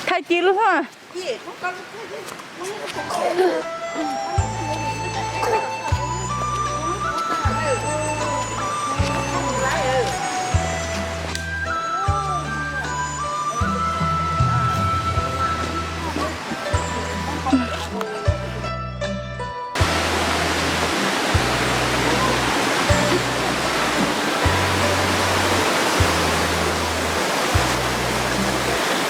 Thaij ci lub hov.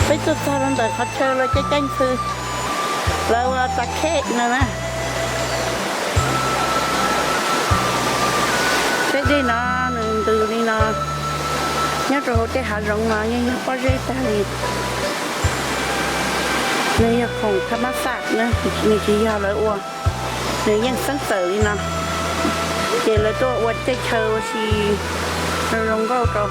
Peb tuaj txog rau ntawm qhov chaw lawv ceeb ceeb xwb, lawv ua txav khej no na. Tej dej no nws ntws li no, nyob rau hauv tej hav zoov no yeej yog pob zeb tag li. Nws yog khoom thab mab xam na, nws tsis yog lawv ua, nws yeej xeeb txawm li no. Ces lawv tuaj ua tej chaw ua si zoo zoo nkauj rau.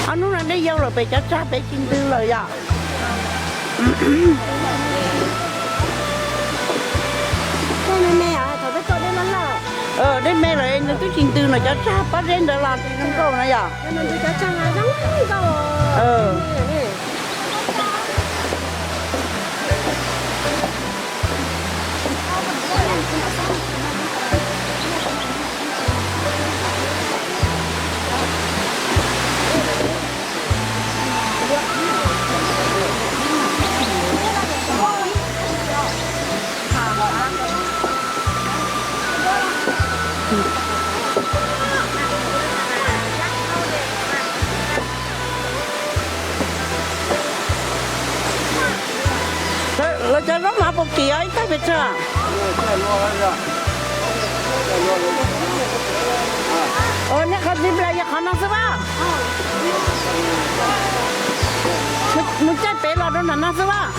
Ob hnub no dej yau lawm pem cov tsag pem tsis ntws lawm yom? Dej me lawm nws twb tsis ntws no, cov tsag pob zeb ntawd los zoo nkauj no yom? Lawv cov zaub mov puas kim os, ib tag pes tsawg? Ua nej qhov zip line yog qhov no xwb as? Mus caij pem los rau nram no xwb as?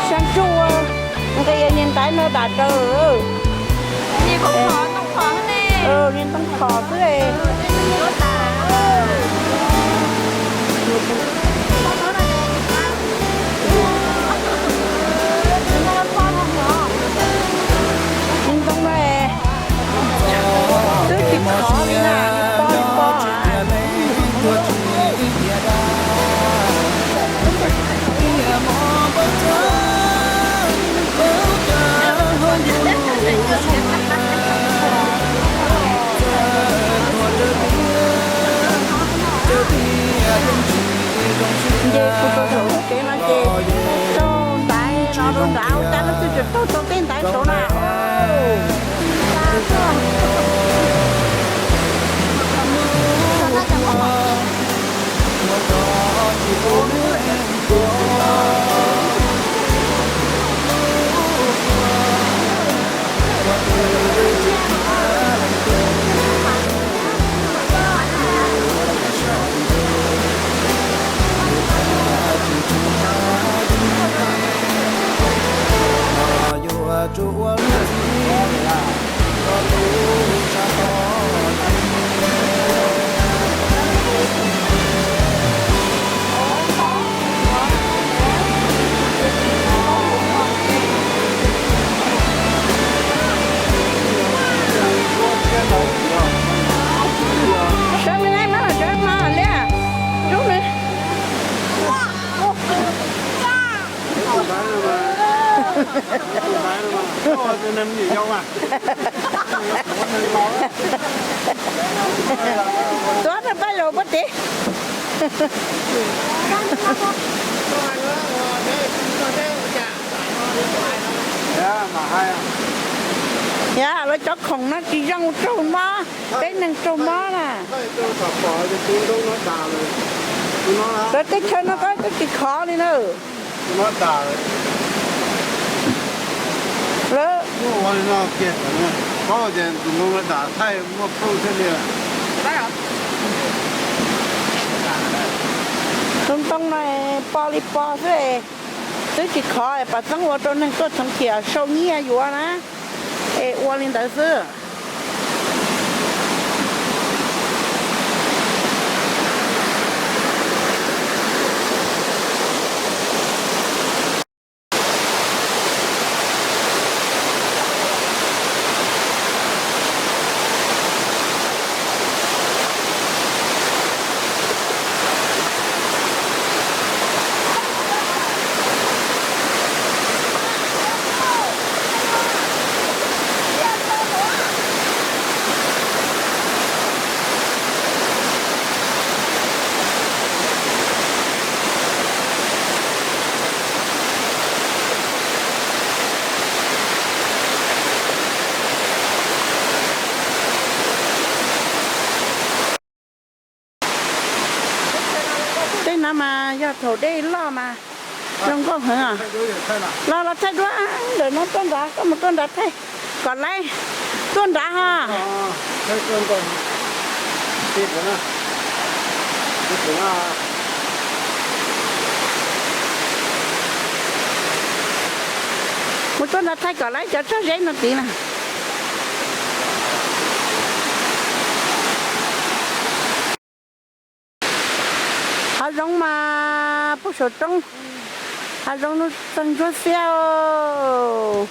Sab ntsuj, nqis niag ntaiv no dam raws. Niag ntoo phom xwb. Niag ntoo no twb tsis khov li na, pog li pog. Nce kuv rau saum kev no ces raug ntaiv no rau nrad, ua cas lub twg tseem raug tau tej ntaiv saud na. Sab me na, mas sab mas li rub nws. Tuav rau paj lus puab tiv. Yog lawv cov khoom no tsis zoo, raug mob, peb neeg raug mob na. Lawv teb chaws no koj twb tsis khov li na. Lawv tus ntoo no pog li pog xwb, twb tsis khov, pam txeeb ua rau neeg tuaj txhoov khiam sau nyiaj yuav na, es ua li ntawd xwb. Yog thaum dej loj mas zoo nkauj heev os. Los los thaij duab, ntawm no tuaj nrad, koj mus tuaj nrad thaij kom laib. Tuaj nrad ho. Mus tuaj nrad thaij kom laib cov tsob zeb no tid na. Hav zoov mas puag saum roob, hav zoov no txog ntsuab xiab.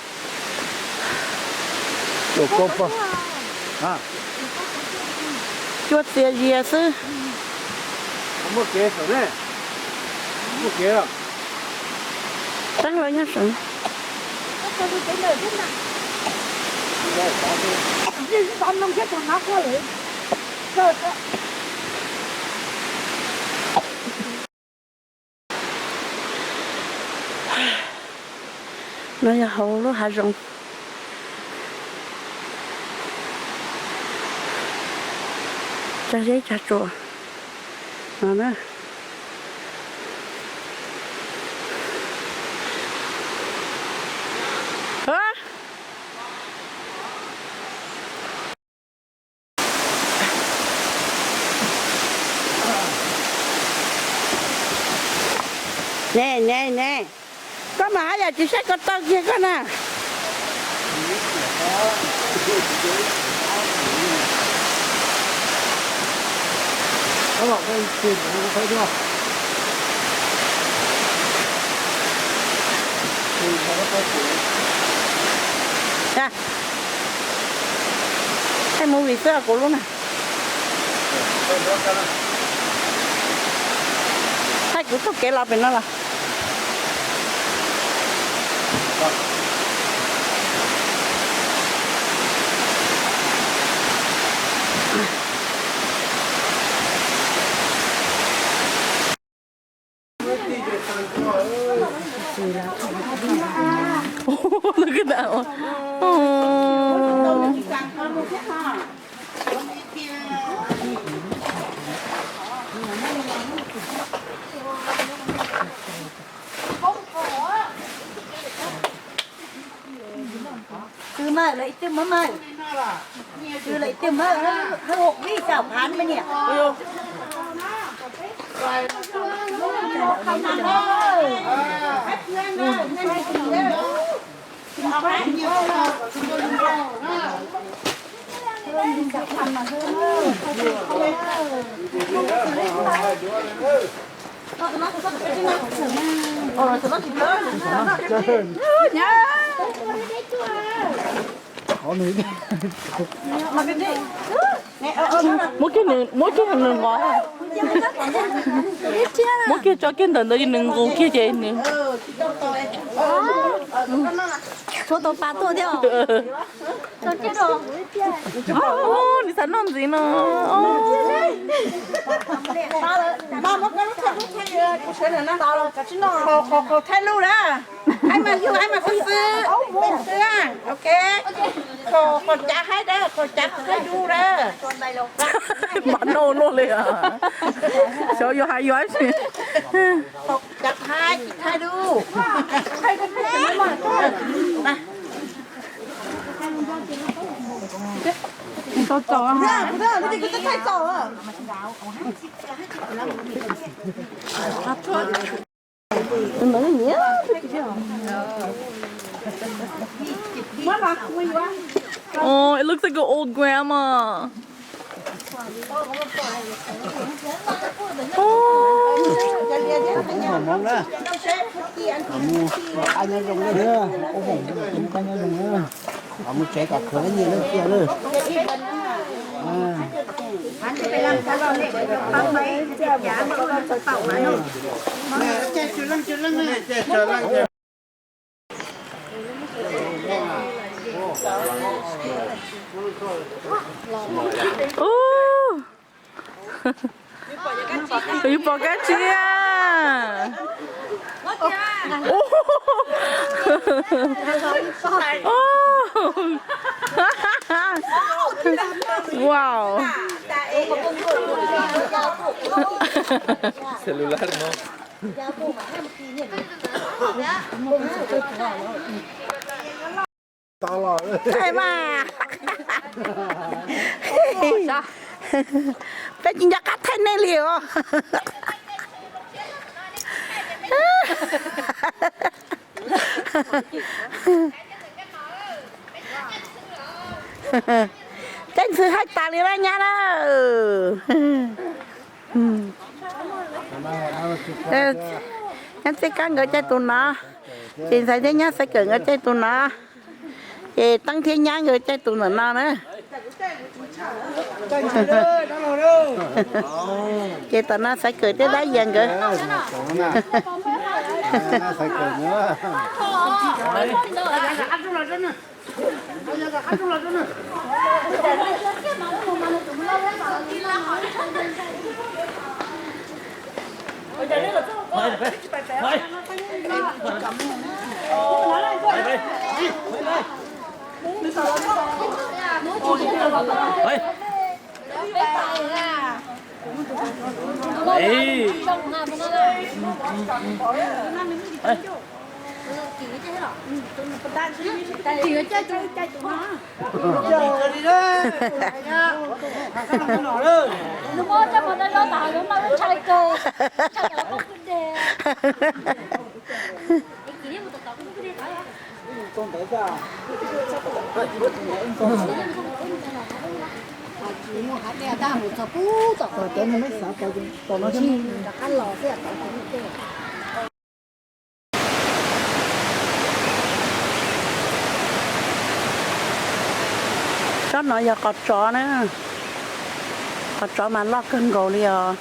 Cua txias zias xwb. Teeb lawv nyob saum. No yog hauv lub hav zoov. Cog zeb cog tsuas no na. Ne ne ne, koj mas haj yam tsis saib ko taw kiag koj na. Thaij movie xwb kuv lub na. Thaij kuv taug kev los pem no los. Twb maj lawm ib tug maj maj. Twb lawm ib tug maj, hauv vij xyaum phav mas niam. Muab kiag nws nqos. Muab kiag tso kiag ntawm ntawd nws nqus kiag ces nws. Tshuav tau pa tuaj thiab. Nws xav noj ntxiv no. Qaug qaug thaij lub na. Haib mas yug, haib mas xwb xwb. Xwb, ok. Qaug qaug cav haib dawb, qaug cav thaij lub dawb. Mas noj luaj li. Xyov yuav hais yuav tsi. Qaug cav haib, thaij lub. Oh, it looks like an old grandma. Ub, yus pom kab tsi a? Wow. Celular no. Thaij mas. Peb tsis nco qab thaij nej li os. Caij ntxhw haib tas li na nyab na. Nyab Txij Kab nkawd caij tus no, ces ntxhais thiab nyab Xaiv Kawm nkawd caij tus no, ces Teeb thiab nyab nkawd caij tus ntawm no na. Ces tom no Xaiv Kawm thiab Dab Yias nkawd. Tsob no yog qos tsov na, qos tsov mas loj kawg nkaus li os.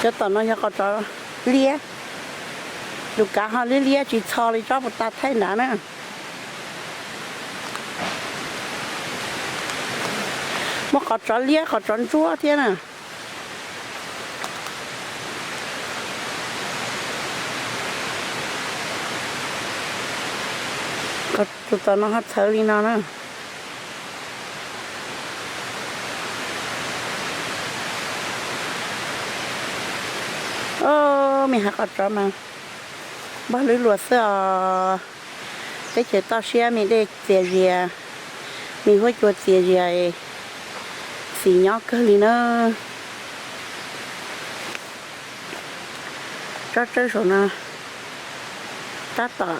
Cov tom no yog qos tsov liab, lus kav ho liab liab tsis txho li tsob puas tas thaij nrad na. Muaj qos tsov liab qos tsov ntsuab thiab na. Tus tom no ho txhawv li no na. O, me hav qos tsov mas npog lwb luas xwb os. Teb chaws toj siab me dej txias zias, me huab cua txias zias, xis nyob kawg li na. Tsob tsawb saum no tab tom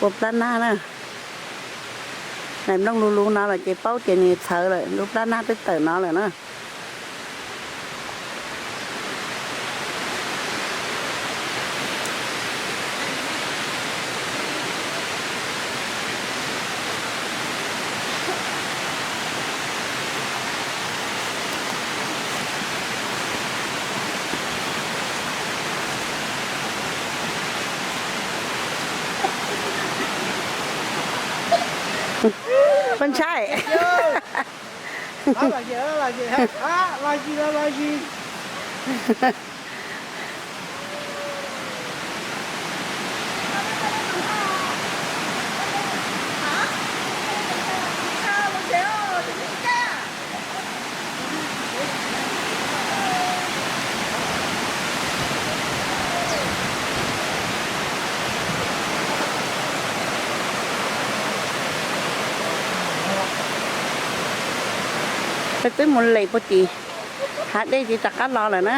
ua plab nab na. Nais nplooj luv luv no lawm ces paub tias nws txhawv lawm, lub plab nab twb tawm no lawm na. Poj ntshai. Peb twb mus lem puag tim hav dej ces rov qab los lawm na.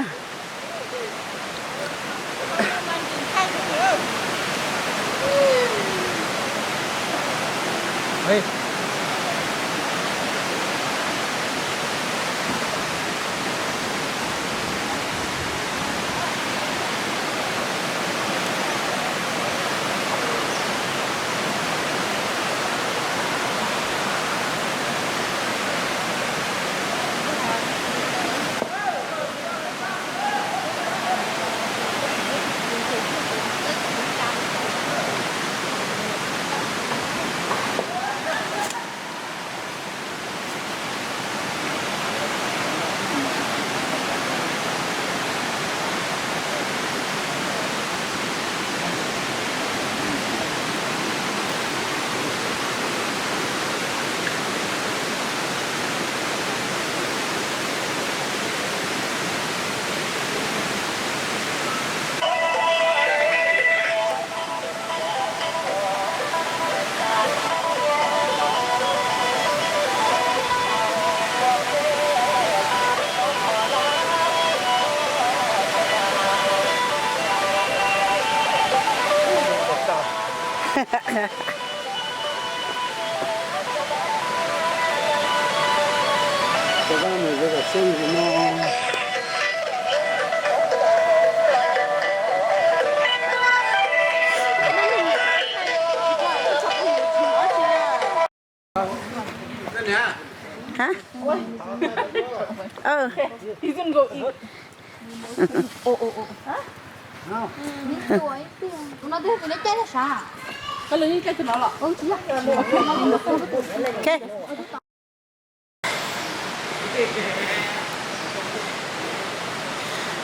Hab.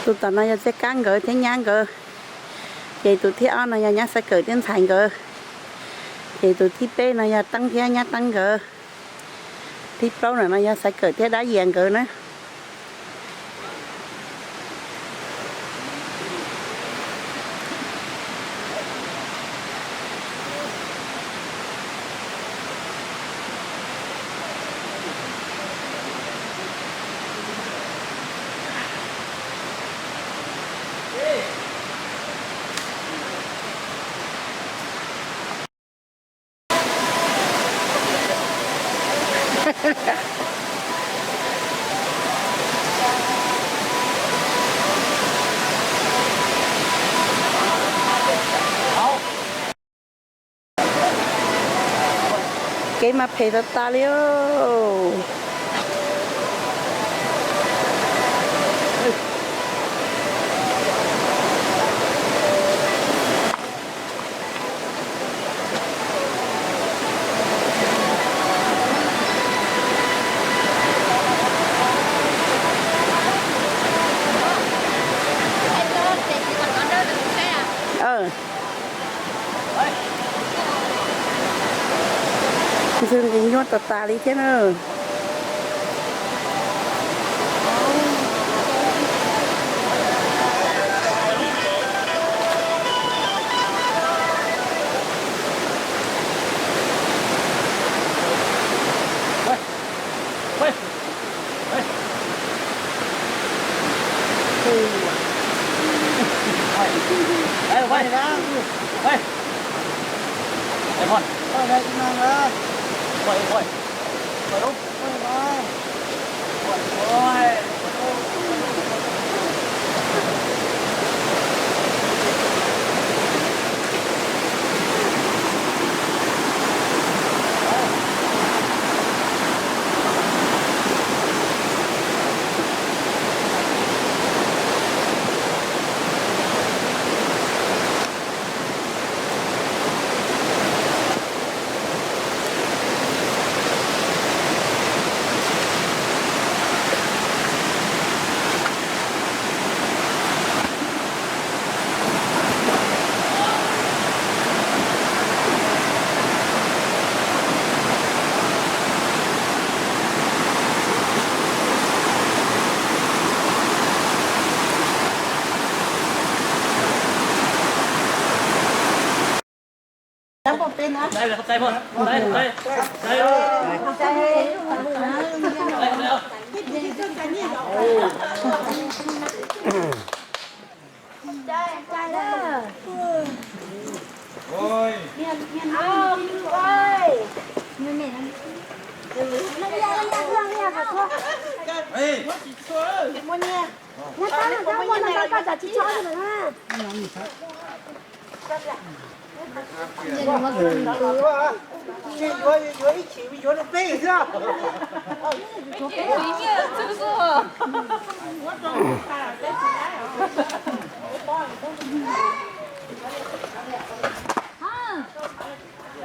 Tus tom no yog Txiaj Kab nkawd thiab nyab nkawd. Ces tus thib ob no yog nyab Xaiv Kawm thiab ntxhais nkawd. Ces tus thib peb no yog Teeb thiab nyab Teeb nkawd. Thib plaub no no yog Xaiv Kawm thiab dab yias nkawd na. Kev mas phem tas tas li os. Ntxwg nqis nyuaj tas tas li thiab na.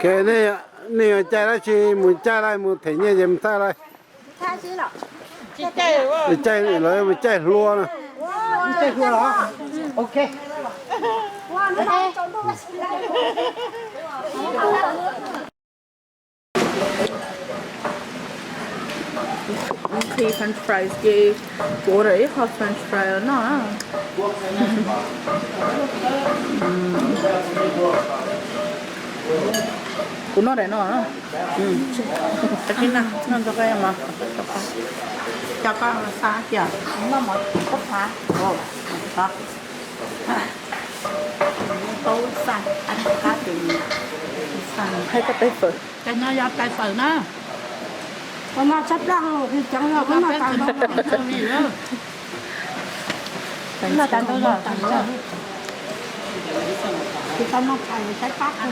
Ces nej yuav caij dab tsi, mus caij lawm, mus them nyiaj ces mus thaij lawm. Caij, lawv mus caij hlua no. Khi French fries ces kuv order ib qho French fries noj na. Kuv noj daim no na. Cov koj xa kiag, noj mov tub qab. Tub xa, qab ces Hais koj tais fawm. Tais no yog tais fawm na. Koj noj tshaj plaub, koj noj tas ntau, koj noj tas ntau los, koj noj tas tab pab.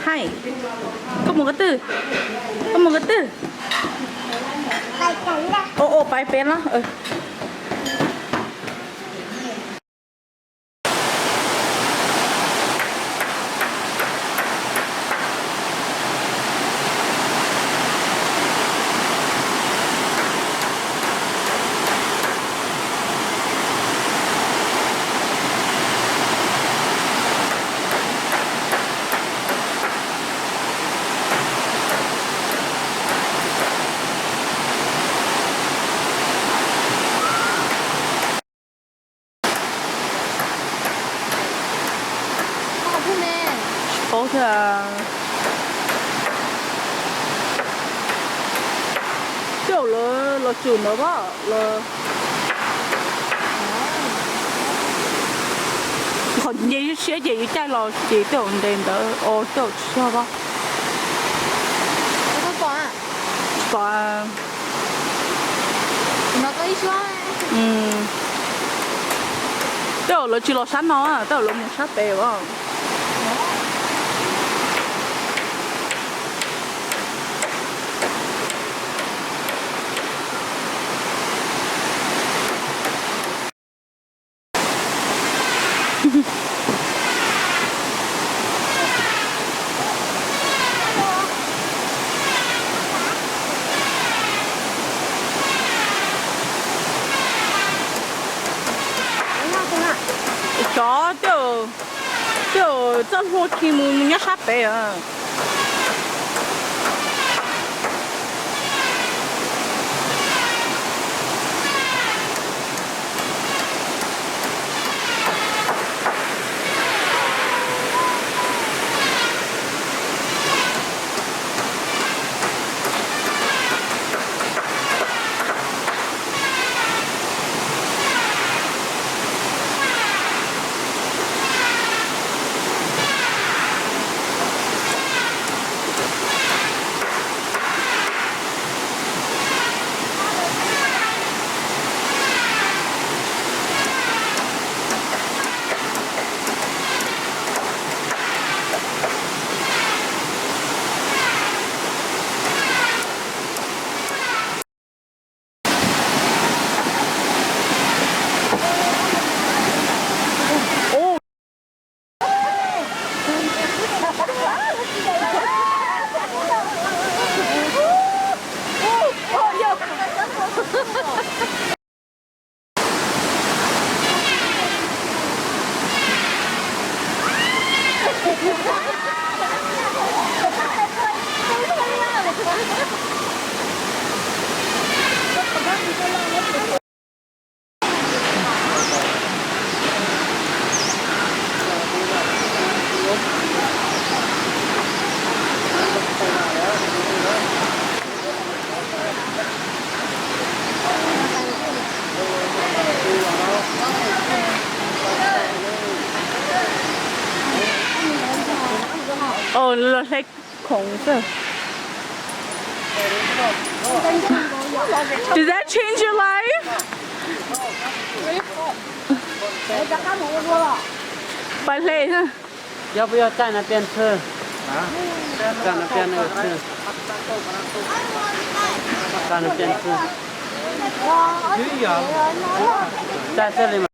Hais, koj mus qhov twg? Koj mus qhov twg? Ua, ua pais pem los. Tsis paub thiab. Tej zaum lawv los tsum ntawd pab los. Qhov nce siab ces yus caij los ces tej zaum nce ntawd os, tej zaum tsis yog pab. Tsis pom. Tej zaum lawv tsis los sab no, tej zaum lawv mus sab pem os. Cov tej zaum txoj hlua khi mus nyob sab pem. Los hle khoom xwb. Did that change your life? Pais hle xwb. 要不要站那边吃？站那边那个吃。站那边吃。在这里吗？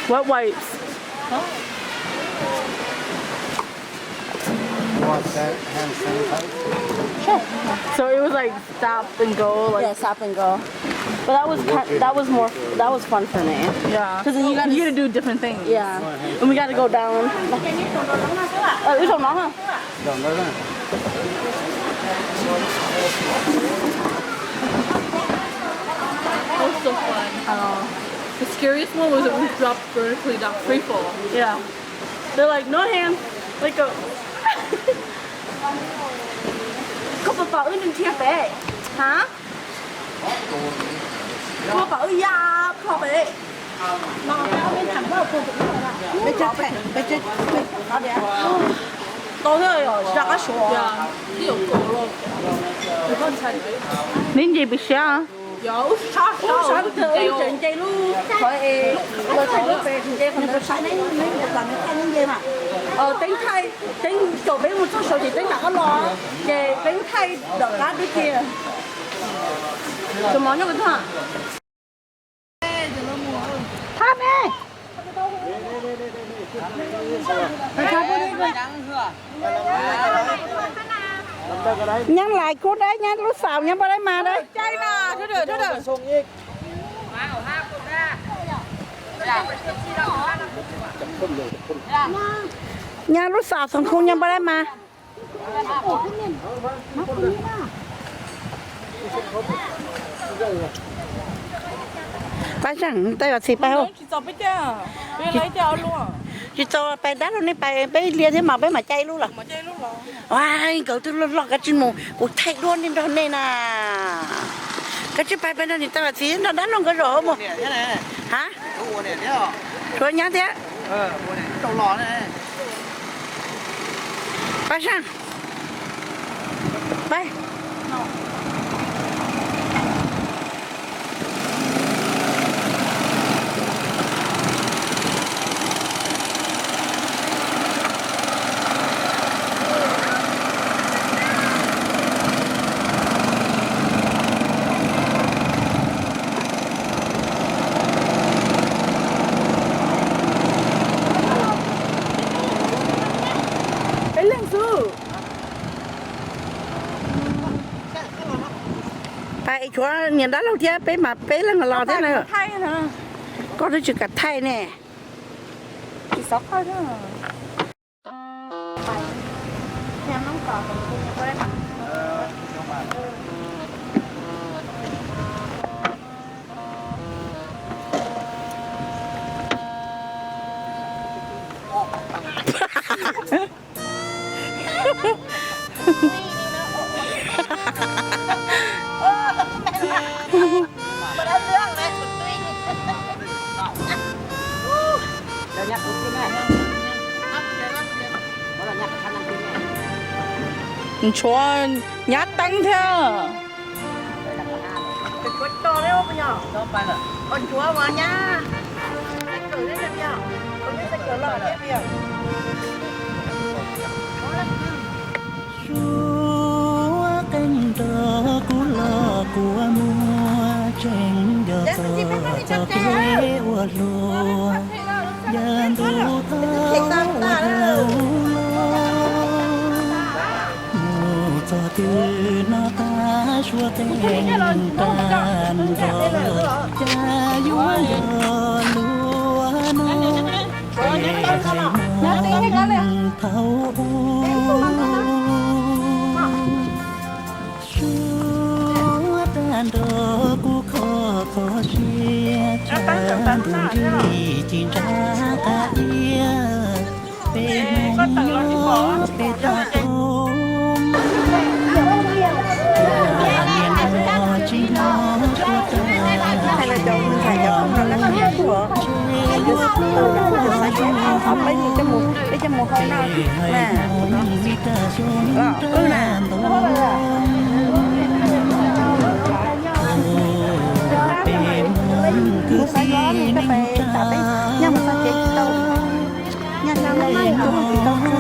What wipes? What's that hand sanitizer? So it was like stop and go, like, yeah, stop and go. But that was kind, that was more, that was fun for me. Yeah. Because then you gotta, you gotta do different things. Yeah. And we gotta go down. Ờ, ib zaug no ha. That was so fun. The scariest one was that we dropped vertically down free fall. Yeah. They're like, no hands. Like a. Koj puas pom wb nrhiav pem? Hả? Koj pom wb ya kho pem. Tau thiab, yog tsis rov qab suav. Neb nce pem siab. Ub, sawv nce lub qhov es, los thaum pem nce qhov ntawd saib neb, neb mus plam neb thaij neb nce mas. Teeb thaij, teeb, thaum peb mus txog saud ces teeb lam qab los, ces teeb thaij tom qab dub kiag. Tus mov nyob qhov twg? Thab me. Nyob lais kub dab, nyob lub xaus nyob npaj dab mas dab. Nyob lub xaus xoom khu nyob npaj dab mas. Pab zeej, tej vas txiv pab hauj. Tsis txaus pais dab lug nej pais peb lia thiab mas peb mam caij ib lub los. Nkawd twb loj loj, kav tsij mus kuv thaij duab nej nrog nej na. Kav tsij pais pais nrog niam tais vas txiv nrog dab laug nkawd zaum hauv mus. Ha? Tshuav nyab thiab. Pab zeej. Pab. Pais tshuav niam dab laug thiab peb mas peb leeg los thiab na. Koj twb tsis kam thaij ne. Ntshuav nyab teeb thiab. Suav qeej nrog kuv los kuv muaj tseeb nco txog txoj kev ua hluas, yav ntuj thaum ua dhau los. Mus txog twg no tag suav qeej tag nrho, cas yuav nco luag no, es hais no thaum ub. Suav tag nrho kuv kho kho siab, tshav ntuj nrig ci ntsa qab iab, peb Hmoob nyob peb toj roob. Peb coj mus hau no na. Los wb na. Mus xav zov mus coj pes tam peb nyob mus txog kev tsis tau, nyob nyob mus tsis tau tsuas,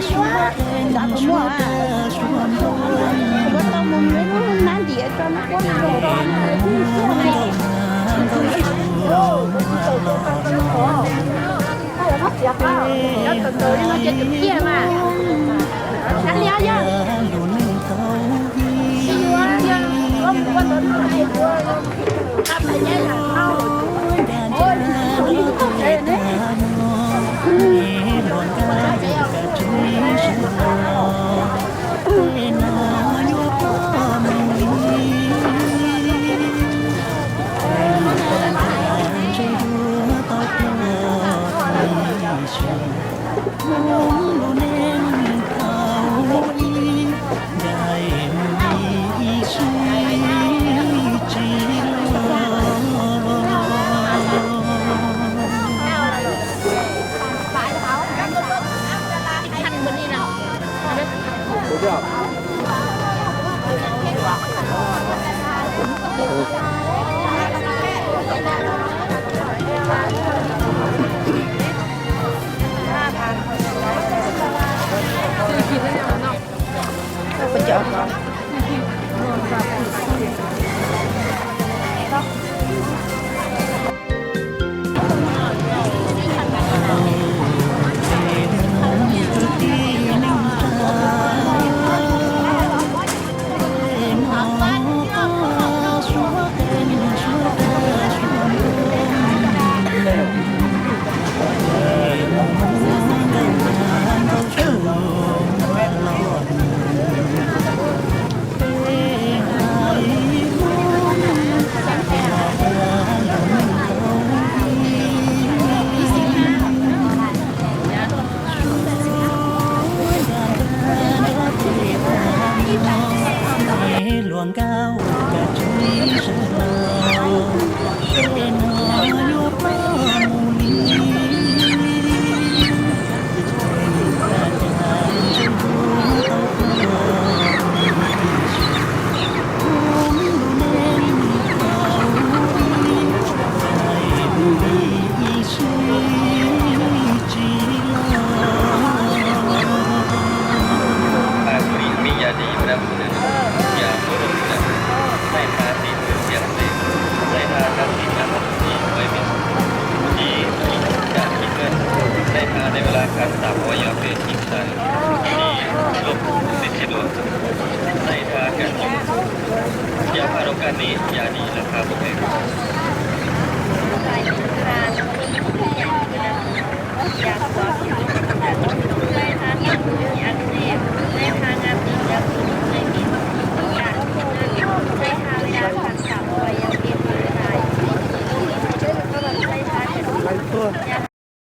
zov kuv muaj a. Yuav tau mus nab ntiav tso no. Luag nkauj kav tsij sawv los, tej no yuav pab mus li.